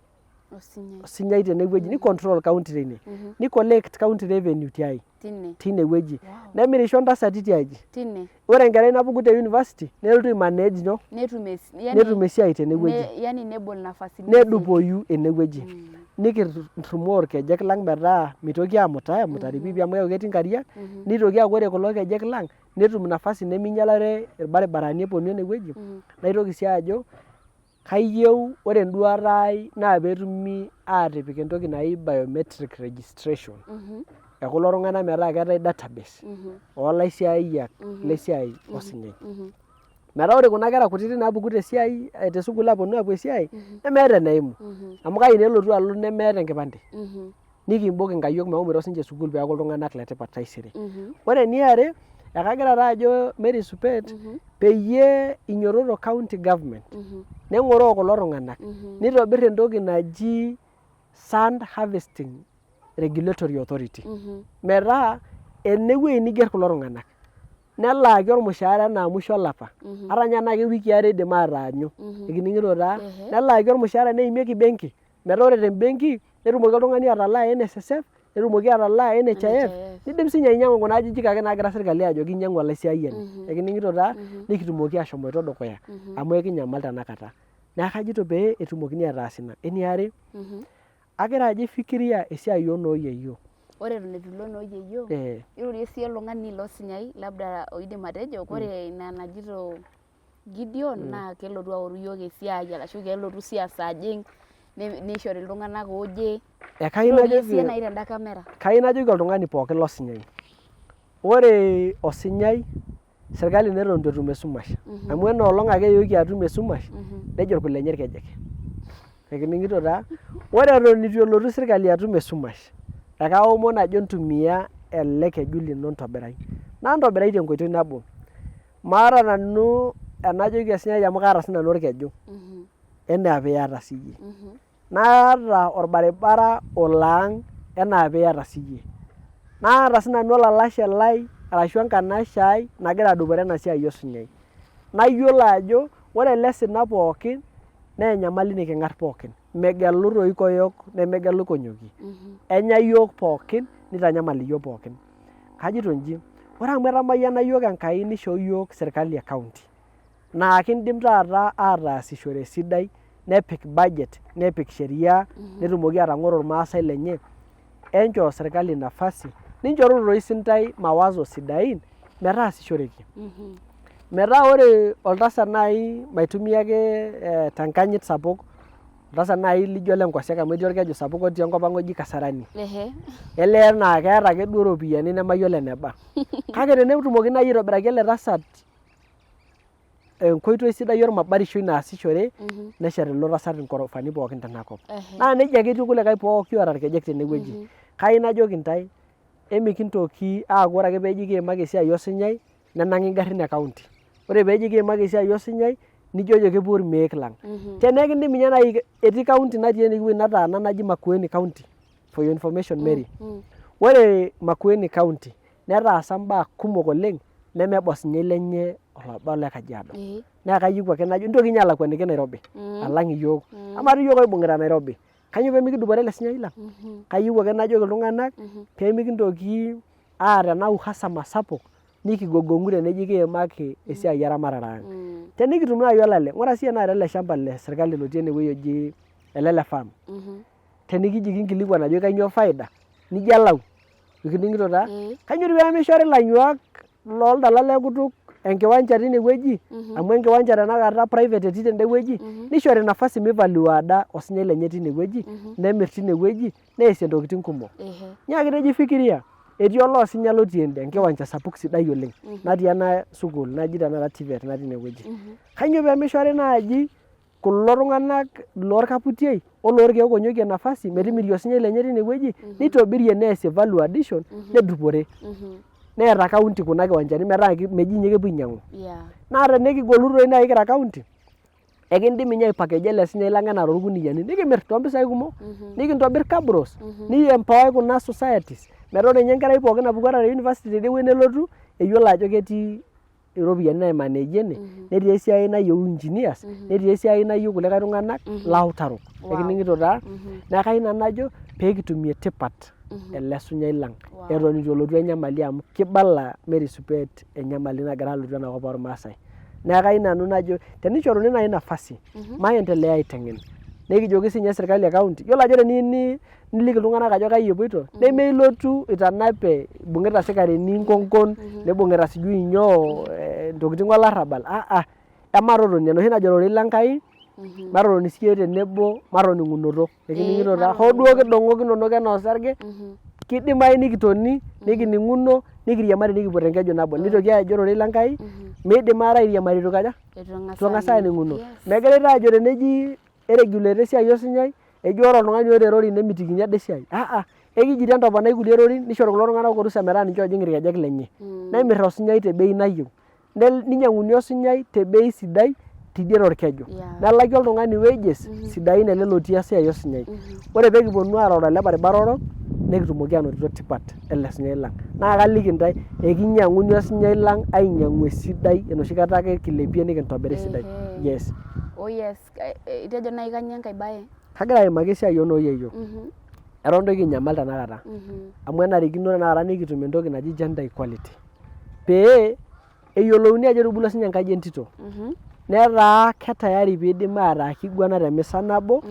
osinyai tenewueji ni control county teine ni collect county revenue tiai tine wueji nemirisho ntasati tiaji ore enkerai napuku te university nelotu ai manage nyoo netum esiai tene wueji yani nebol nafasini nedupoyu ene wueji nikintumoo irkejek lang metaa mitoki amuta emutari piipi amu keeku ketii nkariak nitoki aaku ore kulo kejek lang netum nafasi neminyialare irbaribarani eponu ene wueji naitoki sii ajo Kayieu ore enduata ai naa peetumi aatipik entoki naji biometric registration e kulo tung'anak metaa keetae database oolaisiayiak lesiai osinyai. Metaa ore kuna kera kutitik naapuku te siai te sukuul aaponu aapuo esiai nemeeta eneimu amu kai naa elotu alo nemeeta enkipande. Nikimbok inkayiok mehomoito sinche sukuul peeku iltung'anak letipat taisere. Ore eniare, ekagira taa ajo Mary Supet peyie inyototo county government neng'oroo kulo tung'anak nitobir entoki naji sand harvesting regulatory authority. Metaa enewueji niger kulo tung'anak nelaaki ormushaara enaa musho olapa ata ninye tenaa kewikii are eidim ataanyu ikining'ito taa nelaaki ormushaara neimieki benki metaa ore te mbenki netumoki oltung'ani atalaa NSSF netumoki atalaa NHIF nidim sinye ainyang'u kuna ajijik ake naagira sirkali ajo kinyang'u olaisiayiani ekining'ito taa nikitumoki ashomoito dukuya amu ekinyamal tenakata neeku kajito pee etumokini ataas ina. Eniare agira ajo ifikiria esiai oo noo yieyio. Ore eton eitu ilo noo yieyio, irorie sii oltung'ani losinyai labda oidim atejo kore ina najito Gideon naa kelotu aoru iyiook esiai arashu kelotu siasa ajing nishori iltung'anak ooje. Irorie sii nai tenda camera. Kayieu najoki oltung'ani pookin losinyai, ore osinyai serkali neton eitu etum esumash amu ena olong ake eyooki atum esumash nejo irkulenye irkejek. Ekining'ito taa? Ore eton eitu elotu sirkali atum esumash, ekaomon ajo ntumia ele keju lino ntobirai. Naa ntobirai tenkoitoi nabo, maata nanu enajoki osinyai amu kaata sinanu orkeju enaa piata siyie. Naata orbaribara olo ang enaa piata siyie. Naata sinanu olalashe lai arashu enkanashe ai nagira adupore ena siai osinyai. Nayiolo ajo ore ele sina pookin naa enyamali niking'ar pookin. Megelu toi koyok nemegelu konyokie. Enya iyiook pookin nitanyamal iyiook pookin. Kajito inji, ore amu etamayiana iyiook Enkai nishoo iyiook serkali e county naa kindim taata ataasishore esidai nepik budget nepik sheria netumoki atang'oro irmaasai lenye, enchoo serkali nafasi ninchoruru toi sintae mawazo sidain metaasishoreki. Metaa ore oltasat naai maitumia ake tenkanyit sapuk oltasat naai lijo ole Nkosiek amu etii orkeju sapuk otii enkop ang oji Kasarani. Elee naa keeta ake duo iropiyiani nemayiolo eneba. Kake tenetumoki naai aitobiraki ele tasat enkoitoi sidai ormabarishoi naasishore neshet ilo tasat inkorofani pookin tenakop. Naa nejia ake etiu kulikae pooki oota irkejek tenewueji. Kayieu najoki intae emikintoki aaku ore ake peeji kiimaki esiai osinyai nenang'i ingarrin e county. Ore peeji kiimaki esiai osinyai nijojo kepuo irmeek lang. Tenaa ekindim ninye naaji etii county natii enewueji nataana naji Makueni county for your information Mary. Ore Makueni county netaasa imbaa kumok oleng nemeba osinyai lenye oloba ole Kajiado. Naa kayieu ake najo ntoki ninye alakwaniki Nairobi alang iyiook. Amaa doi iyiook oibung'ita Nairobi kainyoo pee mikidupore ele sinyai lang? Kayieu ake najoki iltung'anak pee mikintoki aata ena uhasama sapuk nikigogong'u teneji kiimaki esiai eramatare ang. Tenikitum naaji olale, ng'ura siiyie tenakata ele shamba le serkali lotii enewueji oji ele le farm. Tenikiji kinkilikuan ajo kainyoo faida nijo alau. Ikining'ito taa? Kainyoo doi pee mishori ilanyuak looldala le kutuk enkiwanja tine wueji amu enkiwanja tenakata private etii tende wueji nishori nafasi mivaluada osinyai lenye tine wueji nemir tine wueji neesie ntokitin kumok. Nyaaki tejo ifikiria etii olosinya lotii ende enkiwanja sapuk sidai oleng natii ena sukuul naji tenakata TVET natii inewueji. Kainyoo pee mishori naaji kulo tung'anak lorkaputiei oloorkeek onyokie nafasi metimirie osinyai lenye tine wueji nitobirie neesie value addition nedupore. Neeta county kuna kiwanjani metaa meji ninye kepuo ainyang'u. Naa tenikigolu toi naaji kira county ekindim ninye aipakeja ele sinyai lang enaa torkuniyiani nikimir toompisai kumok nikintobir cabros ni empower kuna societies metaa ore ninye enkerai pookin napuku ata te university tidie wueji nelotu eyiolo ajo ketii iropiyiani naimaneji ene netii esiai nayieu engineers netii esiai nayieu kulikae tung'anak lautarok. Ekining'ito taa? Neeku kayieu nanu najo pee kitumie tipat ele sunyai lang eton eitu elotu enyamali amu kibala Mary Supet enyamali nagira alotu enakop ormaasai. Neeku kayieu nanu najo tenishoruni naaji nafasi maendelea aiteng'en nikijoki siinye serkali e county yiolo ajo teniyieu niliki iltung'anak ajo kai epuoito nemeilotu itanape ibung'ita isikarini inkongon nibung'ita sijui nyoo intokitin olarrabal aa ematotoni enoshi najo ororei le Nkai matotoni siyiok tenebo matoning'unoto ekining'ito taa hoo duo kidong'okinono enaa osarge kidimayu nikitoni nikining'uno nikiriamari nikipuo tenkeju nabo nitoki ajo ororei le Nkai miidim aikata airiamari itu ikaja itu eng'as aaning'uno megirai taa ajo teneji ereguleta esiai osinyai eji ore oltung'ani oota erori nemitikini ade esiai aa. Ekijito entoponai kulie rorin nishori kulo tung'anak orusa metaa ninche oojing irkejek lenye. Nemir osunyai te bei nayieu. Ninyang'uni osunyai te bei sidai tidie torkeju. Nelaki oltung'ani wages sidain ele lotii esiai osunyai. Ore pee kiponu aaroro ele baribara orok nikitumoki aanotito tipat ele sunyai lang. Naa kaliki intae ekinyang'uni osunyai lang ainyang'u esidai enoshi kata ake kilepie nikintobira esidai. Yes. Oh yes. Itejo naaji kanyoo enkae bae? Kagira aimaki esiai oo noo yieyioo. Eton doi kinyamal tenakata amu enarikino tenakata nikitum entoki naji gender equality pee eyiolouni ajo etubulua sinye enkaji entito netaa ketayari piidim ataa kiguana te misa nabo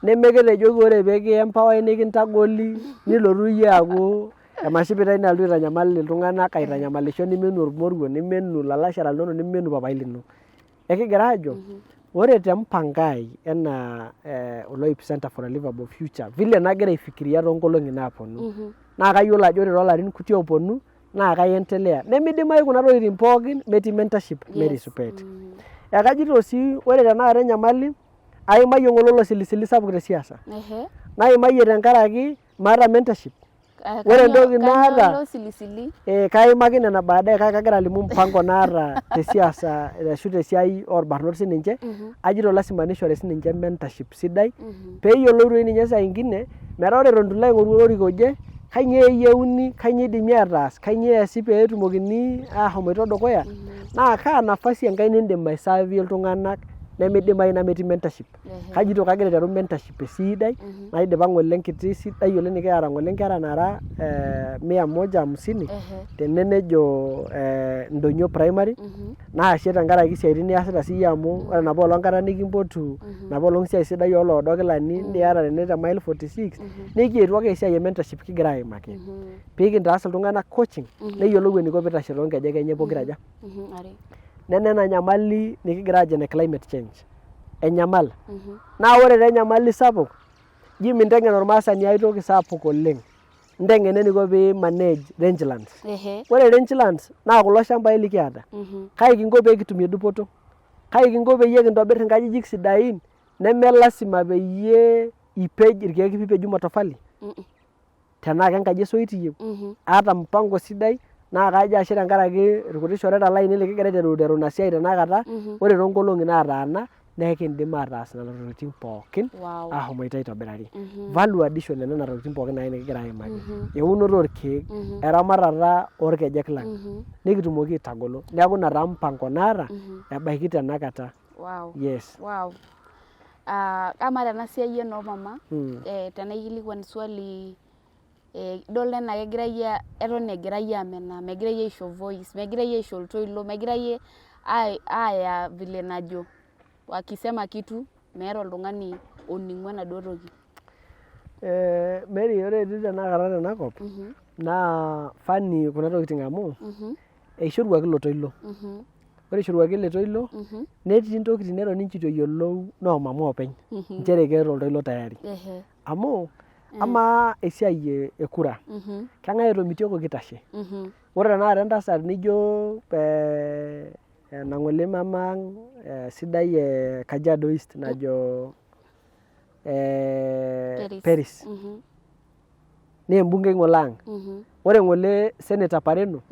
nemekitejoki ore pee ki empawai nikintagoli nilotu iyie aaku emashipitae nalotu aitanyamal iltung'anak aitanyamalisho nimenu ormoruo nimenu ilalashera linonok nimenu papai lino. Ekigira aajo ore te mpango ai enaa Oloip Centre for a Liveable Future vile nagira aifikiria toonkolong'i naaponu naa kayiolo ajo ore toolarin kuti ooponu naa kaiendelea nemidimayu kuna tokitin pookin metii mentorship Mary Supet. Ekajito sii ore tenakata enyamali aimayie ng'ole olosilisili sapuk te siasa naimayie tenkaraki maata mentorship. Ore entoki naata kaimaki nena baadaye kake kagira alimu mpango naata te siasa ashu te siai olbarnot sininche ajito lasima nishori sininche mentorship sidai peeyiolou doi ninye saa ingine metaa ore eton itu ilo aing'oru olorika oje kainyoo eyieuni, kainyoo idimi ataas, kainyoo eesi pee etumokini ashomoita dukuya naa kaa nafasi enkae nindim aisaavie iltung'anak nemidimayu ina metii mentorship. Kajito kagira aiteru mentorship esidai naidipa ng'ole enkiti sidai oleng nikiata ng'ole inkera naara mia moja hamsini tene nejo Ndonyo primary naa ashe tenkaraki isiaitin niasita siyie amu ore enapa olong kata nikimpotu enapa olong siai sidai oloodo kilani niata tene te mile 46 nikietuo ake esiai e mentorship kigira aimaki pikintaas iltung'anak coaching neyiolou eniko piitashe toonkejek enye pokira aja. Nena ena nyamali nikigira aajo ene climate change. Enyamal. Naa ore taa enyamali sapuk ji minteng'en ormaasani ai toki sapuk oleng. Nteng'ena eniko pee manage rangelands. Ore rangelands naa kulo shambai likiata. Kai kinko pee kitumie dupoto? Kai kinko peyie kintobirr inkajijik sidain neme lasima peyie ipej irkeek piipeju matofali? Tenaa kenkaji esoit iyieu, aata mpango sidai naa kajo ashe tenkaraki irkuti shoreta lainei likigira aiteru ina siai tenakata, ore toonkolong'i naataana naa ekindim ataas nena tokitin pookin ahomoita aitobirari. Value addition nena tokitin pookin nai nikigira aimaki. Eunoto orkeek, eramatata orkejek lang, nikitumoki aitagolo. Neeku ina taa mpango naata ebaiki tenakata. Wow. Yes. Wow. Amaa tena siai enoo mama tenaikilikuan swali idol enaa kegirai eton egirai amenaa megirai aisho voice megirai aisho oltoilo megirai aaya vile najo wakisema kitu meeta oltung'ani oning'u enaduo toki. Mary ore etii tenakata tenakop naa funny kuna tokitin amu eishoruaki ilo toilo. Ore eishoruaki ele toilo netii intokitin neton ninche eitu eyiolou noo mama openy nchere keeta oltoilo tayari. Amu amaa esiai e kura keng'ae etomitiokoki eitashe? Ore tenakata entasat nijo enang'ole mama ang' sidai e Kajiado East najo Peris naa embungei ng'ole ang'. Ore ng'ole Senator Pareno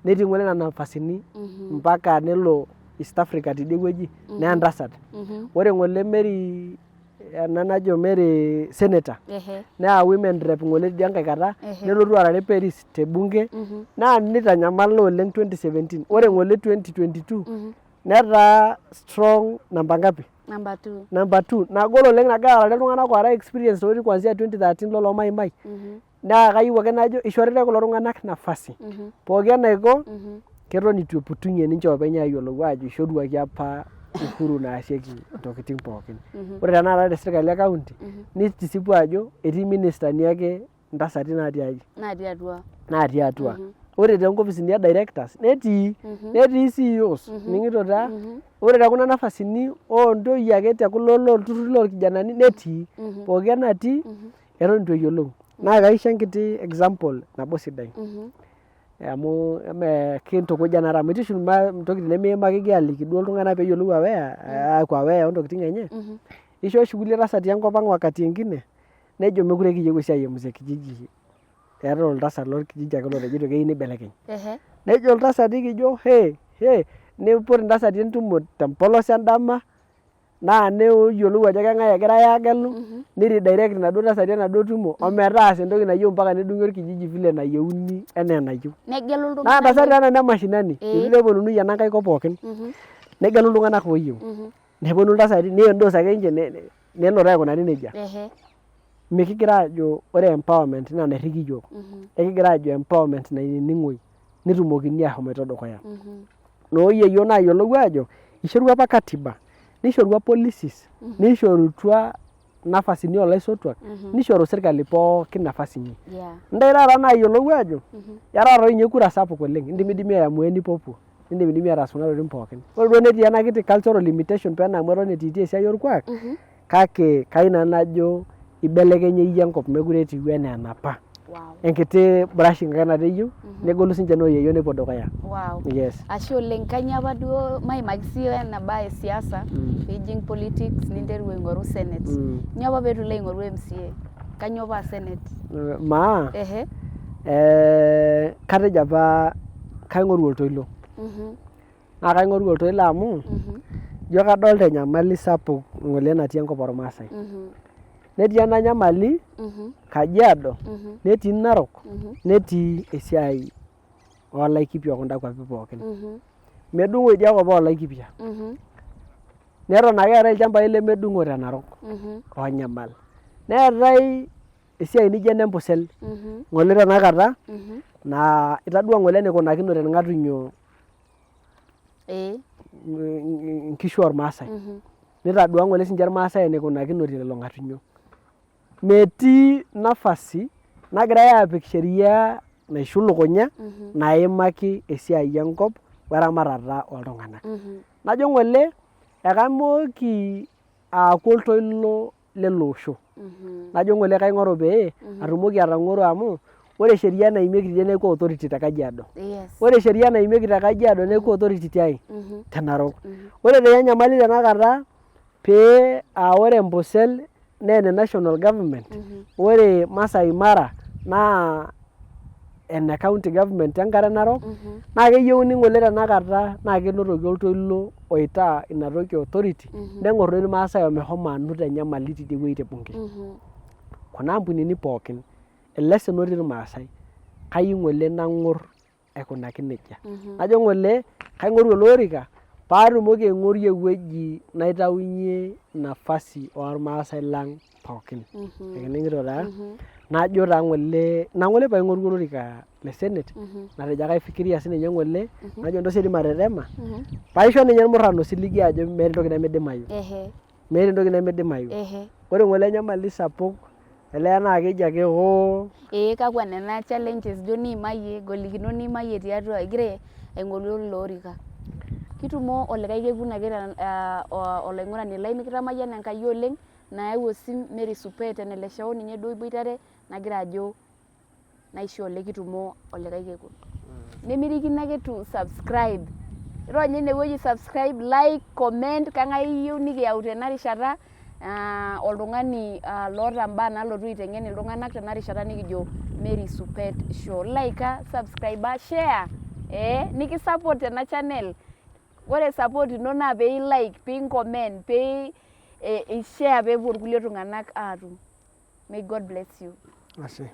netii ng'ole nena nafasini mpaka nelo East Africa tidie wueji naa entasat. Ore ng'ole Mary ena najo Mary Senator naa women rep ng'ole tidia nkae kata nelotu aarare Peris te bunge naa nitanyamala oleng 2017. Ore ng'ole 2022 netaa strong namba ngapi? Number 2. Number 2 nagol oleng nagira aarare iltung'anak oora experience otii kuanzia 2013 lolo maimai. Naa kayieu ake najo ishoritae kulo tung'anak nafasi. Pooki enaiko keton eitu eputunye ninche oopeny ayiolou aajo ishoruaki apa uhuru naasieki intokitin pookin. Ore tenakata te sirkali e county nitisipu ajo etii ministani ake intasati natii aji? Natii atua. Natii atua. Ore too nkopisini e directors netii, netii CEOs ining'ito taa? Ore te kuna nafasini oo ntoyie ake te kulo lolturruri lorkijanani netii. Pooki enatii eton eitu eyiolou. Naa kaisho enkiti example nabo sidai amu kintukuja naa amu etii oshi intokitin nemiimaki igira aliki duo iltung'anak peeyiolou aware aaku aware oo ntokitin enye. Ishoo oshi kulie tasati enkop ang wakati ingine. Nejo mekure kiyieu esiai e mzee kijiji, eetae oltasat lorkijiji ake lotejoito keyieu nibelekeny. Nejo iltasati kijo hee hee niput intasati entumo tempolos endama naa neyiolou ajo keng'ae egirae aagelu ni redirect inaduo tasati enaduo tumo ometaasa entoki nayieu mpaka nedung'i orkijiji vile nayieuni enaa enayieu. Negelu Naa iltung'anak ntasati taa nena e mashinani, Ee. itu eponunui ena nkae kop pookin. Negelu iltung'anak ooyieu. Neponu iltasati ni endorse ake ninche nelo taa aikunari nejia. Mikigira aajo ore empowerment naa enairriki iyiook, ekigira aajo empowerment nainining'oi netumokini aahomoita dukuya. Noo yieyio naayiolou aajo ishorua apa katiba, nishorua policies, nishorutua nafasini oolaisotuak, nishoru sirkali pookin nafasi inyi. Intae taata naayiolou aajo iyatata toi ninye kura sapuk oleng, indimidimi aiamua enipuopuo, nindimidimi ataas kuna tokitin pookin. Ore duo netii ena kiti cultural limitation peno amu eton etiitii esiai orkuak, kake kayieu nanu najo ibelekenye iyie enkop mekure etiu enaa enapa. Enkiti brushing ake natii eyieu negolu sinche noo yieyio nepuo dukuya. Yes. Ashe oleng. Kainyoo apa duo maimaki siyie eneba e siasa piijing politics ninteru aing'oru senate. Nyoo apa peetu ilo aing'oru MCA? Kainyoo paa senate? Maa katejo apa kaing'oru oltoilo. Naa kaing'oru oltoilo amu ijo kadolta enyamali sapuk ng'ole natii enkop ormaasai. Netii ena nyamali Kajiado, netii Narok, netii esiai oo Laikipia o kunda kuapi pookin. Medung'o idia kop oo Laikipia. Neton ake eetae ilchambai lemedung'o te Narok oonyamal. Neetae esiai nijo ene Empusel ng'ole tenakata naa itadua ng'ole enikunakinote irng'atunyo inkishu ormaasai. Nitadua ng'ole sinche irmaasai enikunakinote lelo ng'atunyo. Metii nafasi nagirai aapik sheria naishu lukunya naimaki esiai enkop weramatata oltung'anak. Najo ng'ole ekamooki aaku oltoilo lele osho. Najo ng'ole kaing'oru pee atumoki atang'oro amu ore sheria naimieki tidie neeku authority te Kajiado. Ore sheria naimieki te Kajiado neeku authority tiai? Te Narok. Ore taa enyamali tenakata pee aa ore Empusel naa ene national government, ore Maasai Mara naa ene county government enkare narok, naa keyieuni ng'ole tenakata naa kenotoki oltoilo oitaa ina toki authority neng'or doi irmaasai omeshomo anut enyamali tidie wueji te bunge. Kuna ampunini pookin, elesen otii irmaasai, kayieu ng'ole nang'or aikunaki nejia. Najo ng'ole kaing'oru ele orika paatumoki aing'orie ewueji naitaunyie nafasi ormaasai lang pookin. Ekining'ito taa? Najo taa ng'ole ina ng'ole paing'orua olorika le senate natejo ake aifikiria sininye ng'ole najo ntosho dii matetema paisho ninye irmurran osiligi ajo meeta entoki nemidimayu. Meeta entoki nemidimayu. Ore ng'ole enyamali sapuk elee naa keji ake hoo. Ee kakwa nena challenges duo niimayie, golikinot niimayie tiatua igira aing'oru ilo orika? Kitumo olikae kekun ake olaing'urani lai mikitamayiana Enkai oleng nayau osim Mary Supeet eneleshao ninye duo iboitare nagira ajo naisho oleng kitumo olikae kekun. Nemirikino ake to subscribe. Ronya inewueji subscribe, like, comment, kang'ae iyieu nikiyau tena rishata ah, oltung'ani ah, loota mbaa nalotu aiteng'en iltung'anak tena rishata nikijo Mary Supet Show. Like, subscribe, share, eh, nikisupport tena channel. Ore support ino naa pee i like, pee i comment, pee i share peepuo irkulie tung'anak aatum. May God bless you. Ashe.